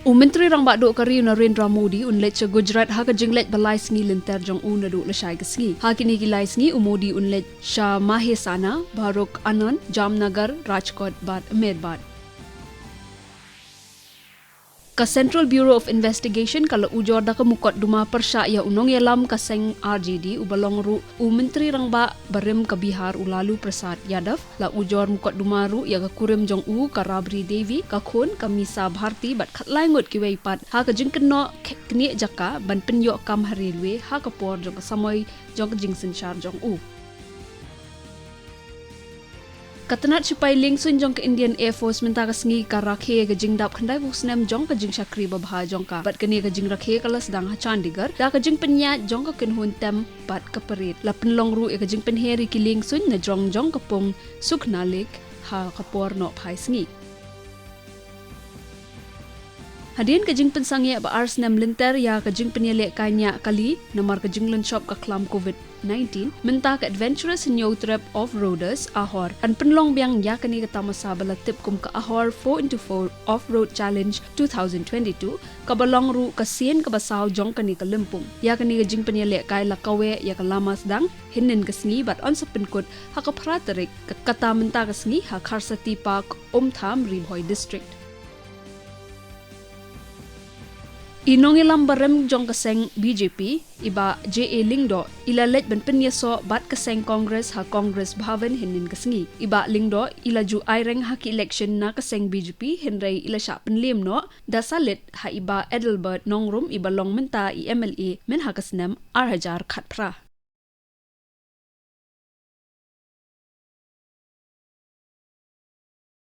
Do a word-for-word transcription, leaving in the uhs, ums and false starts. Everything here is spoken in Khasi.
U Myntri Rangbah Duh ka ri u Narendra Modi un leit sha Gujarat ha ka jingleit ba lai sngi lynter jong u naduh lashai ka sngi. Ha kine ki lai sngi u Modi un leit sha Mahesana, Bharok Anand, Jamnagar, Rajkot bad Ahmedabad. Ka Central Bureau of Investigation ka la ujor da ka mukotduma pyrshah ïa u nongïalam ka seng R J D uba long ruh u Myntri Rangbah barim ka Bihar u Lalu Prasad Yadav. La ujor mukotduma ruh ïa ka kurim jong u ka Rabri Devi, ka khun ka Misa Bharti bad khatlai ngut kiwei pat ha ka jingkynnoh knieh jaka ban pynïoh kam ha railway ha ka por jong ka samoi jong ka jingsynshar jong u. Ka tnat shipai liengsuiñ jong ka Indian Air Force mynta ka sngi ka rakhe ka jingdap khyndai phew snem jong ka jingshakri babha jong ka. Bad kane ka jingrakhe ka la sdang ha Chandigarh da ka jingpynïaid jong ka kynhun tem bad ka parade. La pynlong ruh ïa ka jingpynher ïa ki liengsuiñ na jrong jong ka pung Sukhna Lake ha ka por nohphai sngi. Hadien ka jingpynsangeh ba ar snem lynter ïa ka jingpynïalehkai ñiah kali namar ka jinglynshop ka khlam covid nineteen, mynta ka Adventurous Hynñiewtrep Off-Roaders Ahor kan pynlong biang ïa kane ka tamasa ba la tip kum ka Ahor four into four Off-Road Challenge two thousand twenty-two, kaba long ruh ka sien kaba saw jong kane ka lympung. Ïa kane ka jingpynïalehkai la kaweh ïa ka lama sdang hynnin ka sngi bad yn sa pynkut ha ka phra tarik, ka, kata mynta ka sngi ha Kharsati Park, Umtham, Ri Bhoi District. I nongïalam barim jong ka seng B J P, i Bah J A Lyngdoh, i la leit ban pynïasoh bad ka seng Congress ha Congress Bhavan hynnin ka sngi. I Bah Lyngdoh i la ju aireng ha ki election na ka seng B J P, hynrei i la shah pynliem noh da sa leit ha i Bah Adelbert Nongrum, iba long mynta i M L A myn ha ka snem ar hajar khatphra.